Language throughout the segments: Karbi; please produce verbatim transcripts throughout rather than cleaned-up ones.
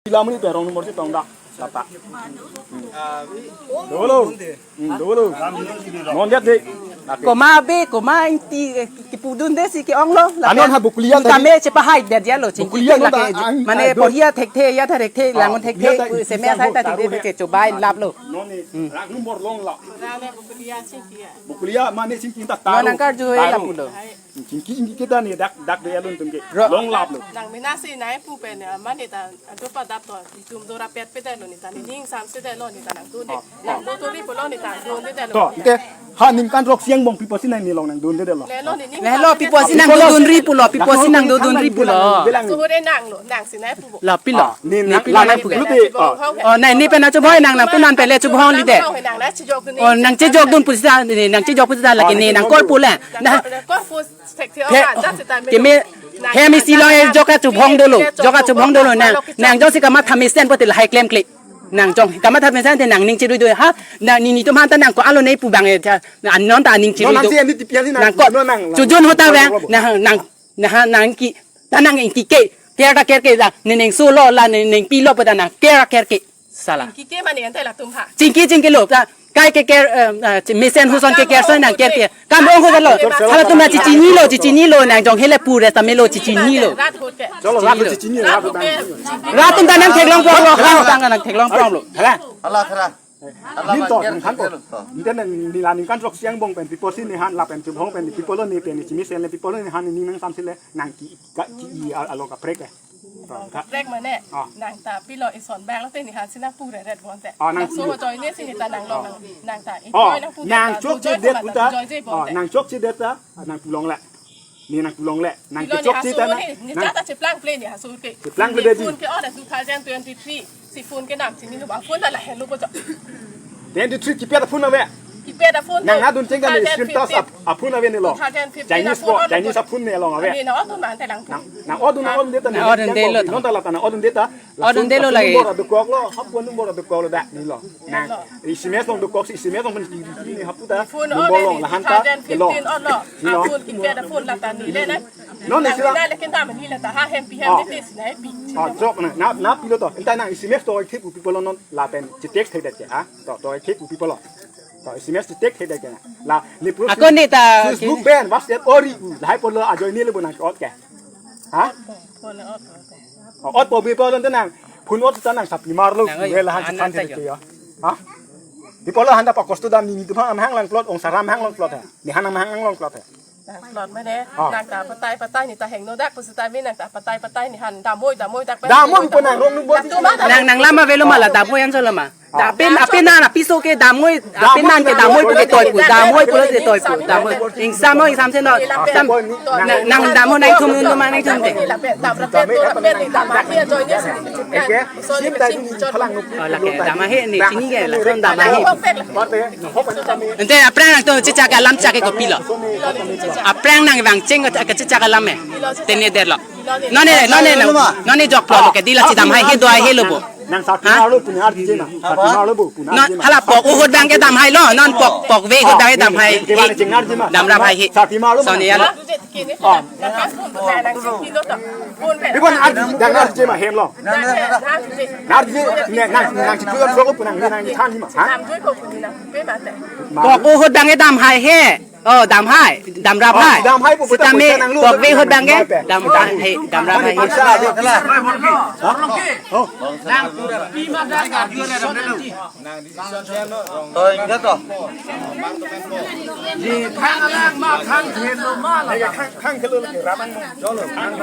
Ila muni pe rong number si tong dak. Tata. Dolo. Hmm, dolo. Non dia de. Komat be, komat ingti, eh, kipudunde si ke-ong lo. Lake anon ha bukulia tadi. Tame chepahai dia dia lo, chingki bukulia teng non lake, ta ang, mane ah, porhia thekthe, ya tha thekthe, ah, langun thekthe, bukulia ta se me ingkisang asai ta ho, thekde taru ke ho. Chobai lap lo. Non ni, hmm, rang number long la. Rang le bukulia chingki ya. Bukulia mane chingki ta taru. Non angkar ju ya taru. Lap lo. Chingki chingki kita ni dak dak de alun tum ke. Ro. Long lap lo. Nang mena si nai pu pen ya, mane ta ado pa dap to. Itum do rapet pe de lo ni ta ni ning sam si de lo ni ta nang tu de. Ah. Nang do tori pulo ni ta dun de de lo. To, ke ha ningkan throksi angbong pi apotsi nang ni long nang dun de de lo. Lelo ni ning Lelo pi apotsi nang dodunri pulo, pi apotsi nang dodunri pulo. Belang. Suhu de nang lo, nang si nai pu. La pilo. Ah, ni ni nang pilo la nang nang pu. Pulo de, ah. Oh, nai ni pen na chubhong nang nang pu non pen le chubhong li de. Nang na chijok dun. Oh, nang chijok dun pusi ta, ni nang chijok pusi ta lake ni nang kor pu le. Na kor pu. He, keme, hem isi lo, eh, jok kachubhong dolo, jok kachubhong dolo nang, nang jongsi kamatha mesen pote lahai klemkle. Nang jong kamatha mesen te nang ning chirui do ha, nang ni netum aphan ta nang ko-an lo ne pu bang, eh, ta, anon ta ning chirui do. Non nang si ani tipian si nang, nang ko, non nang, nang chojun ho ta bang, nang, nang, nang, nang ki, ta nang ingki ke, ker ta ker ke ta, ne neng so lo la, ne neng pi lo pu ta nang ker ker ke. Sala. Chingki ke mane ante latum ha. Chingki chingki lo. Ta kai ke ker, eh, eh, mesen huson ke ker so nang ker ke. Kam ong ho lo. Halatum na chichini lo, chichini lo nang jong hele pure ta me lo chichini lo. Rat hut ke. Cholo rat chichini, rat hut. Rat tum ta nang theklong prong lo, rat tum ta nang theklong prong lo. Hala. Hala khara. Hala nin to, ker nang khan to. Ker to. Nin nang ni la ningkan throksi angbong pen pi apotsi ni han lapen chubhong pen pi apot lo ni pen ni chimi sen le pi apot lo ni han ni nang sam si le nang ki ka ki i a- along kaprek eh. Kaprek mane. Ah. Nang ta pilo ison bang lo te ni han si nang pure ret bon te. Ah, nang nang so pilo. Join ni si ni ta nang long nang, nang ta. Oh, enjoy nang pu nang ta, chok enjoy che det pu ta. Enjoy je bon te. Oh, nang chok che det ta, nang pu long le. Ni nang pu long le. Nang pilo ni chok che hasu ta nang, ni, ni nang ta ta cheplang ple ni hasu ke. Cheplang ple ni de di. Phone ke on two thousand twenty-three. Si phone ke nam si ni ba phone ta la helo ko jo. Twenty-three kipad aphone ave. Kipad aphone nang to, adun cheng kan screen touch two thousand fifteen. Ap-, aphone ave ni lo. Two thousand fifteen Chinese aphone ko, on Chinese to. Aphone ni along ave. Ani na odun man te lang. Nang, nang odun, nang odun de ta, nang odun de lo ta. Non ta la ta nang odun de ta. Odun de lo lagi. Number dokok lo, hap number dokok lo dak ni lo. Nang, lo. Isi mes long dokok si, isi mes long pen kiri kiri ni hap ta. Phone number on long, ni la han ta, two thousand fifteen lo. On lo. Ni lo. Aphone kipad aphone la ta ni le na. Non ni sila. Na le ken ta ni la ta ha hem pi hem. Oh. Ni te si na pi. Oh, jok na, na, na pilo to. Enta nang isi mes to ke pu pi apot lo non lapen chetek thek det ke, ha? To, to ke pu pi apot lo. To, isi mes chetek thek det ke na. La, ni pu ako ni ta Facebook pen, WhatsApp ori u. Lahai apot lo ajoine le bo nang ot ke. Ha? Phone ot. Oh, ot po pi apot lo nang. Phone ot ta nang sapi mar lo. Nang oi, we la han anan chan ta thek yo. Ke ya. Ha? Pi apot lo han ta pa kosto dam ni netum aphan amahang lang plot, ong saram amahang lang plot he. Ni han amahang lang plot he. Nang plot mane, ah, nang ta patai patai ni ta hengno dak pusita mi nang ta patai patai ni han damoi damoi dak. Damoi pu nang rong nu bo. Nang nang lam ave lo ma la damoi anso lo ma. Ah. Apen apen nan apiso ke damoi, apen nan ke damoi pu ke toi pu, damoi pu ke toi pu, damoi. Ingsam no, ingsam se no, sam, nang, nang damoi nang thum nu ma nang thum te. Eke, sim ta ni phalang nu. Oh, lake dam ahe ni, chini ke, lason dam ahe. Ante aphrang nangtum chechak alam chak ke kopilo? Aphrang nang vangcheng ke chechak alam me. Tene der lo. None, none, none jok lo ke di la si dam hai he do hai he lo bo. Nang sati, ha? Mar lo punya arti jema. Sati mar lo bo punya. Non arti jema. Hala pok ahut abang ke dam hai lo. Non pok, pok ve ahut abang ke dam hai. Ke bang cheng arti jema. Dam rap hai he. Sati mar lo. Soni ya lo. Oh. Ibu nang arti, nang arti jema hem lo. Nang arti je, ne, nang, nang si puyo trok lo pu nang, nang than jema, ha? Pok ahut abang ke dam hai he. Oh, dam hai, dam rap hai. Oh, dam hai pu sitame pok ve ahut abang ke dam hai he, dam rap hai he. Ha? Oh. Oh, enggak toh.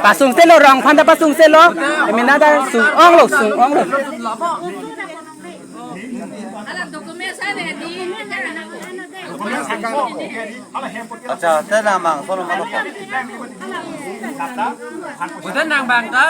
Pasung se lo, rong aphan ta pasung se lo. Emina ta sung ong lo, sung ong lo. Acha, te nang bang, solo mano. Udah nang bang ta.